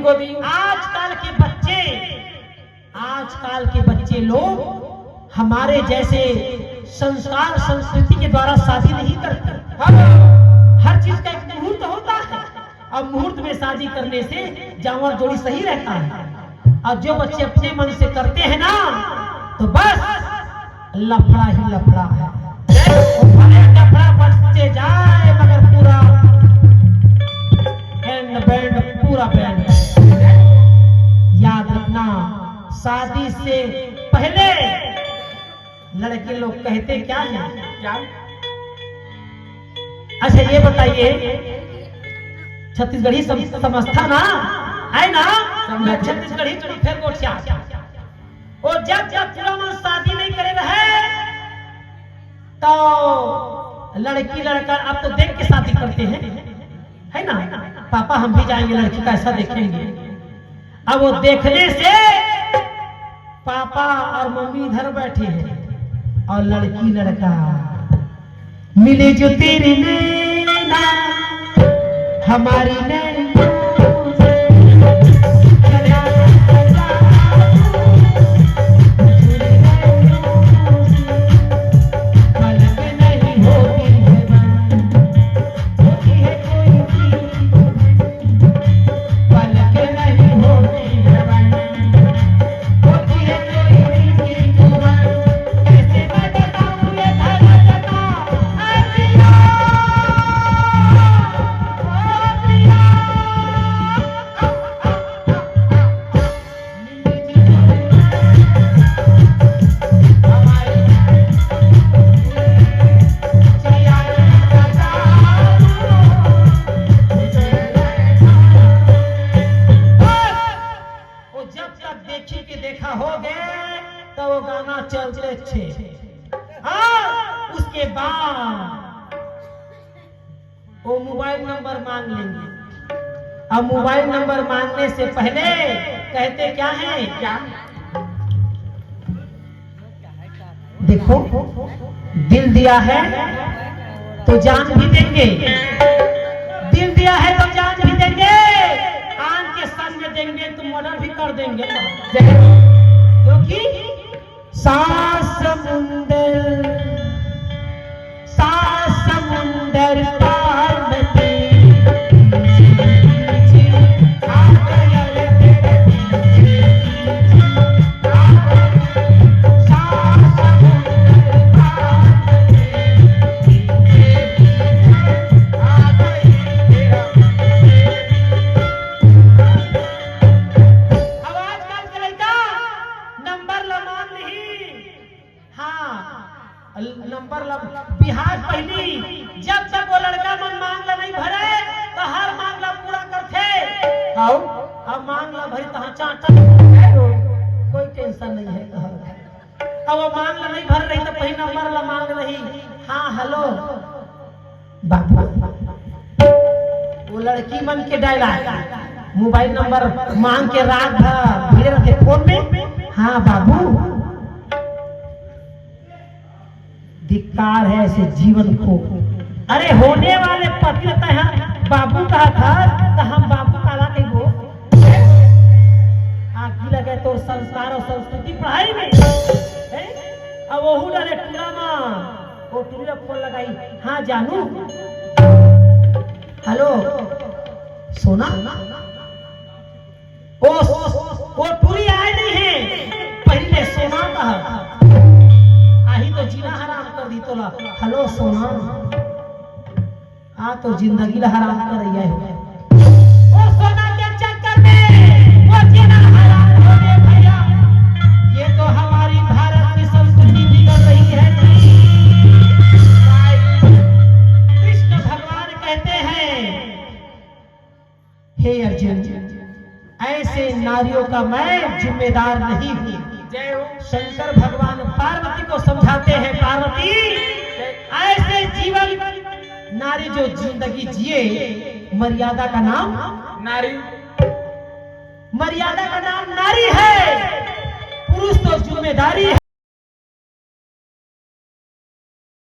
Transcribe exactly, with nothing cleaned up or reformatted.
आजकल के बच्चे, आजकल के बच्चे लोग हमारे जैसे संस्कार संस्कृति के द्वारा शादी नहीं करते। हाँ। हर चीज का एक मुहूर्त होता है। अब मुहूर्त में शादी करने से जांवर जोड़ी सही रहता है। और जो बच्चे अपने मन से करते हैं ना, तो बस लफड़ा ही लफड़ा है। वो भले लफड़ा बचते जाए, मगर पूरा एंड बैंड, पूरा बैंड। याद रखना, शादी से पहले लड़के लोग कहते क्या है? क्या? अच्छा, ये बताइए, छत्तीसगढ़ी सम-, समझता ना है ना? मैं छत्तीसगढ़ी चुड़ी फेर गोठिया। वो जब जब पूरा मन शादी नहीं करे रहे, तो लड़की लड़का अब तो देख के शादी करते हैं, है ना? पापा, हम भी जाएंगे, लड़की कैसा देखेंगे। अब वो देखने से पापा और मम्मी इधर बैठे हैं और लड़की लड़का मिले जो तेरे नैना, हमारी नैना। वो जब तक देखी के देखा हो गए, तो वो गाना चलते थे। हाँ, उसके बाद वो मोबाइल नंबर मांग लेंगे। अब मोबाइल नंबर मांगने से पहले कहते क्या है? क्या? देखो, दिल दिया है तो जान भी देंगे, दिल दिया है तो जान भी देंगे। आन के सर में देंगे तो मर्डर भी कर देंगे, क्योंकि सात समुंदर, सात समुंदर पार में तेरे पीछे, पीछे, आ गया रे तेरे पीछे, पीछे, आ गया। सात समुंदर पार में तेरे पीछे, पीछे, आ गई तेरा। अब आजकल के लइका नंबर ला मांग लिही। हाँ, नंबर ला बिहार पहिली, जब तक वो लड़का मन मांग ला नहीं भरे, तो हर मांग ला पूरा करथे। आओ। अब मांग ला भरी तहाँ चाटा, कोई टेंशन नहीं है। अब वो मांग ला नहीं भर रही, तो पहिली नंबर ला मांग रही। हाँ, हेलो। बाबू, वो लड़की मन के डायलॉग, मोबाइल नंबर मांग के रात भर भिड़े रहते फोन में। हाँ बाबू, धिक्कार है ऐसे जीवन को। अरे, होने वाले पति रहता है, बाबू कहा था, तो हम बाबू काला कहिबो। आगी लगे तोर संस्कार और संस्कृति पढ़ाई में, हैं? अब वहू डाले टूरा मा, वो टूरी ला फोन लगाई। हाँ जानू, हेलो सोना, ओ, ओ टूरी आए नहीं है, पहले सोना कहा। आही तो जीना हराम कर दी तोला। हेलो सोना, आ तो जिंदगी ला हराम कर रही है। वो सोना के चक्कर में वो जीना हराम हो गया भैया। ये तो हमारी भारत की संस्कृति बिगड़ रही है। कृष्ण भगवान कहते हैं, हे अर्जुन, ऐसे नारियों का मैं जिम्मेदार नहीं हूँ। जय हो। शंकर भगवान पार्वती को समझाते हैं, पार्वती, ऐसे जीवन नारी जो जिंदगी जिए, मर्यादा का नाम नारी। मर्यादा का नाम नारी है। पुरुष तो जिम्मेदारी